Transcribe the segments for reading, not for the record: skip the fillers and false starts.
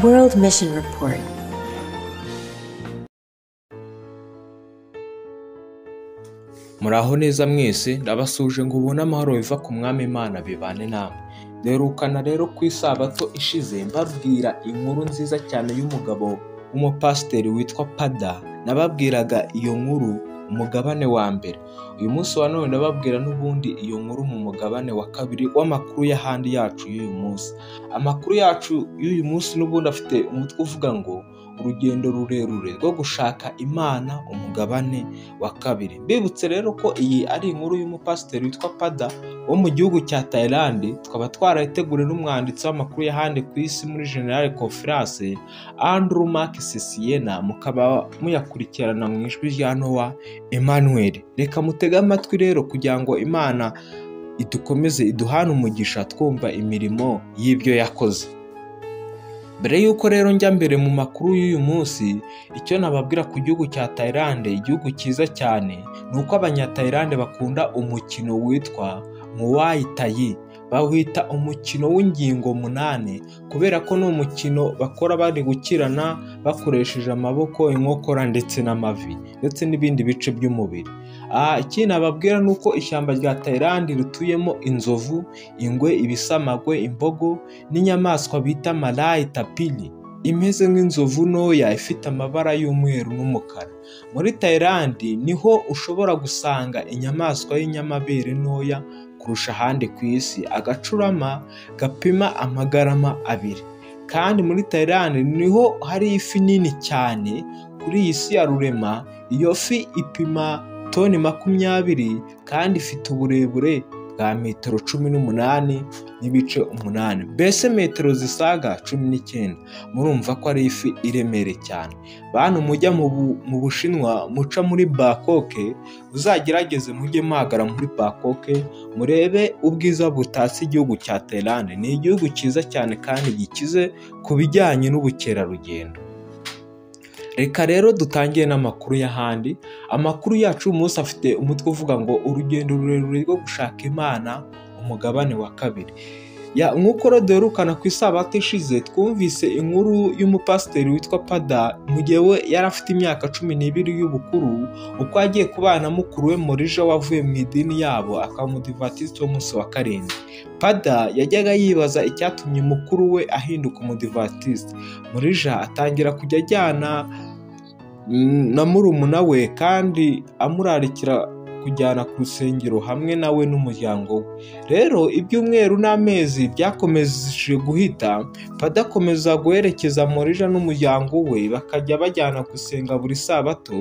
World Mission Report. Muraho neza mwese, ndabasuje ngo ubone amahoro biva ku mwami Imana bibane namwe. Derukana rero ku isabato ishize mbabwira inkuru nziza cyane y'umugabo w'umupasiteri witwa Pada. Nababwiraga iyo nkuru umugabane wa mbere. Uyu munsi wa none ndababwira n'ubundi iyo nkuru mu mugabane wa kabiri w'amakuru y'ahandi yacu y'uyu munsi. Amakuru yacu y'uyu munsi n'ubundi afite umutwe uvuga ngo urugendo rurerure rwo gushaka Imana, umugabane wa kabiri. Mbibutse rero ko iyi ari inkuru y'umupasiteri witwa Pada wo mu gihugu cya Thailand, tukaba twarayiteguriwe n'umwanditsi w'amakuru y'ahandi ku isi muri General Conference Andrew Mark Sisiena, mukaba muyakurikirana mu ijwi rya Noah Emmanuel. Reka mutege amatwi rero kugira ngo Imana idukomeze iduhane umugisha twumva imirimo y'ibyo yakoze. Mbere y'uko rero njya mbere mu makuru y'uyu munsi, icyo nababwira ku gihugu cya Thailand, igihugu cyiza cyane, ni uko abanya-Thailand bakunda umukino witwa Muay Thai. Bawita umukino w'ingingo 8 kubera ko ni umukino bakora bari gukirana bakoresheje amaboko, inkokora ndetse n'amavi ndetse n'ibindi bice by'umubiri. Ikindi nababwira ni uko ishyamba rya Thailand rituyemo inzovu, ingwe, ibisamagwe, imbogo n'inyamaswa bita Malay tapiri imeze nk'inzovu ntoya ifite amabara y'umweru n'umukara. Muri Thailand niho ushobora gusanga inyamaswa y'inyamabere ntoya kurusha ahandi ku isi, agacurama gapima amagarama 2. Kandi muri Thailand niho hari ifi nini cyane kuri iyi si ya rurema. Iyo fi ipima toni 20 kandi ifite uburebure bwa metero 18.8, mbese metero zisaga 19. Murumva ko ari ifi iremereye cyane. Bantu mujya mu Bushinwa muca muri Bangkok, uzagerageze mujye muhagara muri Bangkok murebe ubwiza butatse igihugu cya Thailand. Ni igihugu cyiza cyane kandi gikize ku bijyanye n'ubukerarugendo. Reka rero dutangire n'amakuru y'ahandi. Amakuru yacu umunsi afite umutwe uvuga ngo urugendo rurerure rwo gushaka Imana, umugabane wa kabiri. Nk'uko rero duherukana ku isabato ishize, twumvise inkuru y'umupasiteri witwa Pada mu gihe we yari afite imyaka 12 y'ubukuru, uko agiye kubana mukuru we Morija wavuye mu idini yabo akaba umudivantiste w'umunsi wa 7. Pada yajyaga yibaza icyatumye mukuru we ahinduka umudivantiste. Morija atangira kujya ajyana na murumuna we kandi amurarikira kujyana ku rusengero hamwe nawe n'umuryango we. Rero ibyumweru n'amezi byakomeje guhita, Pada akomeza guherekeza Morija n'umuryango we, bakajya bajyana gusenga buri sabato,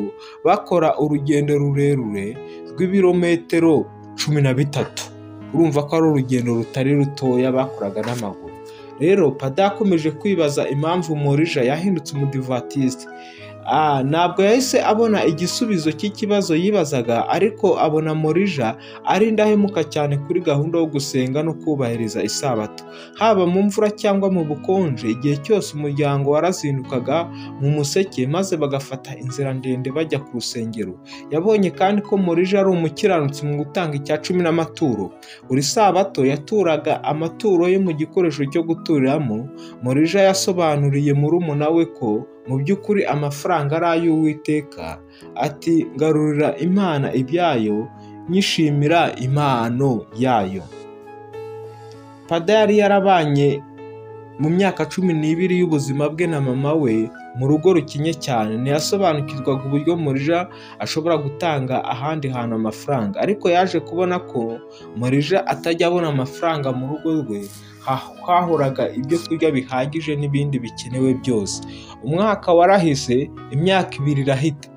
bakora urugendo rurerure rw'ibirometero 13. Urumva ko ari urugendo rutari rutoya bakoraga n'amaguru. Rero Pada yakomeje kwibaza impamvu Morija yahindutse umudivantiste. Ntabwo yahise abona igisubizo cy'ikibazo yibazaga, ariko abona Morija ari indahemuka cyane kuri gahunda yo gusenga no kubahiriza isabato. Haba mu mvura cyangwa mu bukonje, igihe cyose umuryango warazindukaga mu museke maze bagafata inzira ndende bajya ku rusengero. Yabonye kandi ko Morija ari umukiranutsi mu gutanga icya 10 n'amaturo. Buri sabato yaturaga amaturo ye mu gikoresho cyo guturiramo. Morija yasobanuriye murumuna we ko mu by'ukuri amafaranga ari ay'Uwiteka, ati ngarurira Imana ibyayo, nyishimira impano yayo. Pada yari yarabanye mu myaka 12 y'ubuzima bwe na mama we mu rugo rukinye cyane. Ntiyasobanukirwaga uburyo Morija ashobora gutanga ahandi hantu amafaranga, ariko yaje kubona ko Morija atajya abona amafaranga mu rugo rwe hahoraga ibyo kurya bihagije n'ibindi bikenewe byose. Umwaka warahise, imyaka 2 irahita,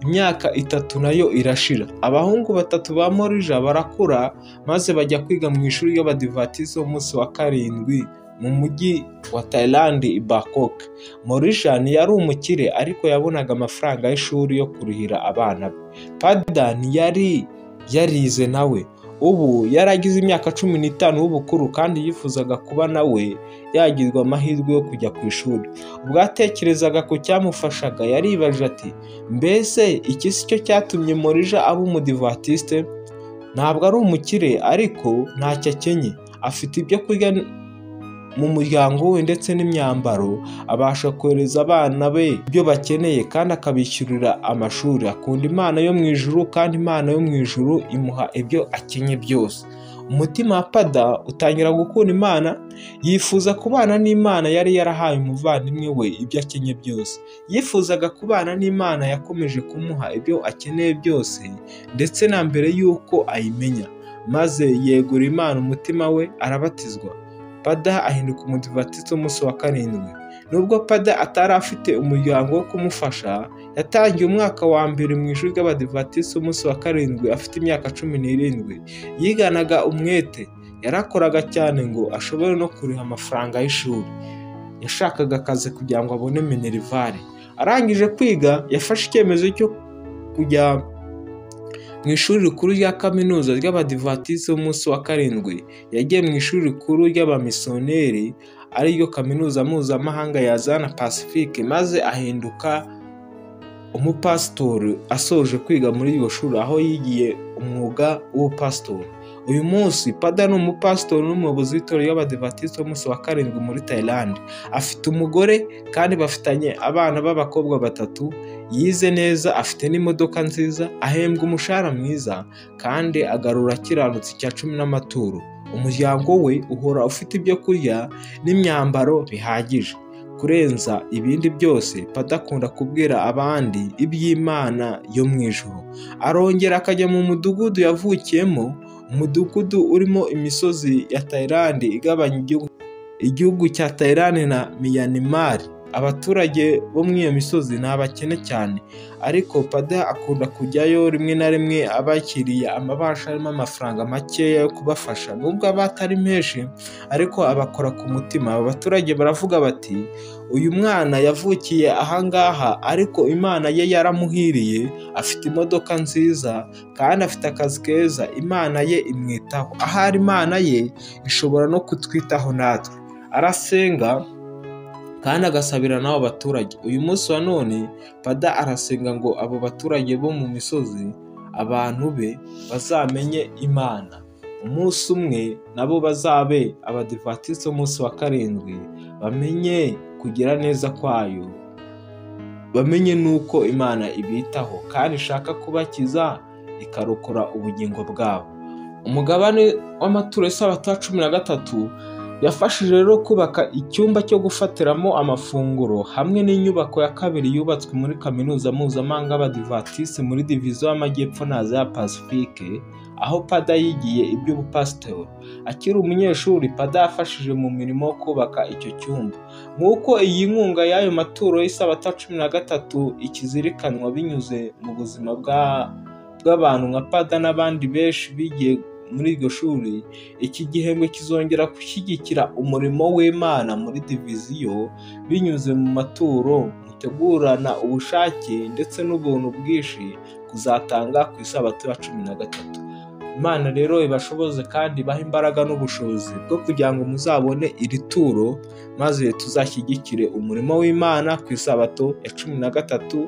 imyaka 3 nayo irashira. Abahungu 3 ba Morija barakura maze bajya kwiga mu ishuri ry'Abadivatisi w'umunsi wa 7 mu mujyi wa Thailand i Bangkok. Morija ntiyari umukire, ariko yabonaga amafaranga y'ishuri yo kurihira abana be. Pada ntiyari yarize nawe. Ubu yaragize imyaka 15 y'ubukuru kandi yifuzaga kuba nawe yagirwa amahirwe yo kujya ku ishuri. Ubwo yatekerezaga ku cyamufashaga, yaribaje ati mbese iki si cyo cyatumye Morija aba umudivantiste? Ntabwo ari umukire, ariko ntacyo akenye, afite ibyo kurya mu muryango we ndetse n'imyambaro, abasha kohereza abana be ibyo bakeneye kandi akabishyurira amashuri. Akunda Imana yo mu ijuru kandi Imana yo mu ijuru imuha ibyo akenye byose. Umutima wa Pada utangira gukunda Imana, yifuza kubana n'Imana yari yarahaye umuvandimwe we ibyo akenye byose. Yifuzaga kubana n'Imana yakomeje kumuha ibyo akeneye byose ndetse na mbere y'uko ayimenya, maze yegura Imana umutima we arabatizwa. Pada ahinduka umudivatisi w'umunsi wa karindwi. Nubwo Pada atari afite umuryango wo kumufasha, yatangiye umwaka wa mbere mu ishuri ry'abadivatisi w'umunsi wa karindwi afite imyaka 17. Yiganaga umwete, yarakoraga cyane ngo ashobore no kuriha amafaranga y'ishuri. Yashakaga akazi kugira ngo abone minerivare. Arangije kwiga, yafashe icyemezo cyo kujya mu ishuri rikuru rya kaminuza ry'abadivatisi b'umunsi wa karindwi. Yagiye mu ishuri rikuru ry'abamisiyoneri ariryo kaminuza mpuzamahanga ya Zana Pacifique, maze ahinduka umupasitori asoje kwiga muri iryo shuri aho yigiye umwuga w'ubupasitori. Uyu munsi Pada ni umupasitori n'umuyobozi w'itorero ry'abadivatisi b'umunsi wa karindwi muri Thailand. Afite umugore kandi bafitanye abana b'abakobwa 3. Yize neza, afite n'imodoka nziza, ahembwa umushahara mwiza kandi agarura akiranutse icya 10 n'amaturo. Umuryango we uhora ufite ibyo kurya n'imyambaro bihagije. Kurenza ibindi byose, Pada akunda kubwira abandi iby'Imana yo mu ijuru. Arongera akajya mu mudugudu yavukiyemo, umudugudu urimo imisozi ya Thailand igabanya igihugu cya Thailand na Myanmar. Abaturage bo muri iyo misozi ni abakene cyane, ariko Pada akunda kujyayo rimwe na rimwe abakiriye amabasha arimo amafaranga makeya yo kubafasha. Nubwo aba atari menshi, ariko abakora ku mutima. Aba baturage baravuga bati, uyu mwana yavukiye ahangaha ariko Imana ye yaramuhiriye, afite imodoka nziza kandi afite akazi keza, Imana ye imwitaho. Ahari Imana ye ishobora no kutwitaho natwe. Arasenga kandi agasabira n'abo baturage. Uyu munsi wa none Pada arasenga ngo abo baturage bo mu misozi, abantu be, bazamenye Imana. Umunsi umwe nabo bazabe abadivatisi b'umunsi wa karindwi, bamenye kugira neza kwayo, bamenye nuko Imana ibitaho kandi ishaka kubakiza ikarokora ubugingo bwabo. Umugabane w'amaturo y'isabato ya 13 yafashije rero kubaka icyumba cyo gufatiramo amafunguro hamwe n'inyubako ya kabiri yubatswe muri kaminuza mpuzamahanga y'abadivatisi muri diviziyo y'amajyepfo na Aziya Pacifique, aho Pada yigiye iby'ubupasitori. Akiri umunyeshuri, Pada yafashije mu mirimo wo kubaka icyo cyumba. Nk'uko iyi nkunga y'ayo maturo y'isabato 13 ikizirikanwa binyuze mu buzima bw'abantu nka Pada n'abandi benshi bigiye muri iryo shuri, iki gihembwe kizongera gushyigikira umurimo w'Imana muri diviziyo binyuze mu maturo mutegurana ubushake ndetse n'ubuntu bwinshi kuzatanga ku isabato ya 13. Imana rero ibashoboze kandi ibahe imbaraga n'ubushobozi bwo kugira ngo muzabone iri turo, maze tuzashyigikire umurimo w'Imana ku isabato ya 13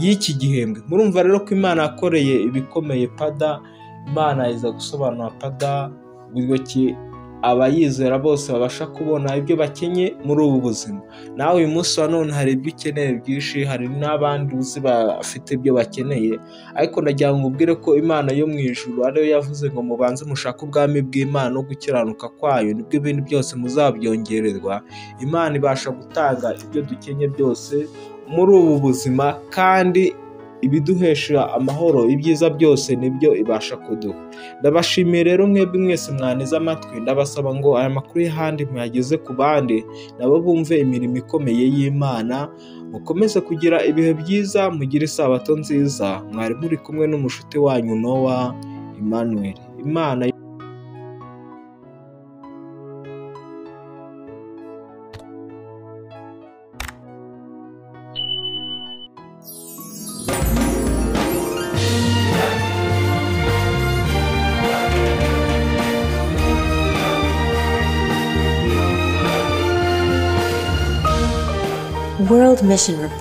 y'iki gihembwe. Murumva rero ko Imana yakoreye ibikomeye Pada. Imana iza gusobanura Pada uburyo ki abayizera bose babasha kubona ibyo bakenye muri ubu buzima. Nawe uyu munsi wa none hari ibyo ukeneye byinshi, hari n'abandi uzi bafite ibyo bakeneye, ariko ndagira ngo ubwire ko Imana yo mu ijuru ariyo yavuze ngo mubanze mushake ubwami bw'Imana no gukiranuka kwayo, nibwo ibindi byose muzabyongererwa. Imana ibasha gutanga ibyo dukenye byose muri ubu buzima, kandi ibiduhesha amahoro, ibyiza byose nibyo ibasha kuduha. Ndabashimiye rero mwebwe mwese mwaneze amatwi, ndabasaba ngo aya makuru y'ahandi muyageze ku bandi nabo bumve imirimo ikomeye y'Imana. Mukomeze kugira ibihe byiza, mugire isabato nziza. Mwari muri kumwe n'umushuti wanyu Noah Emmanuel. Imana World Mission Report.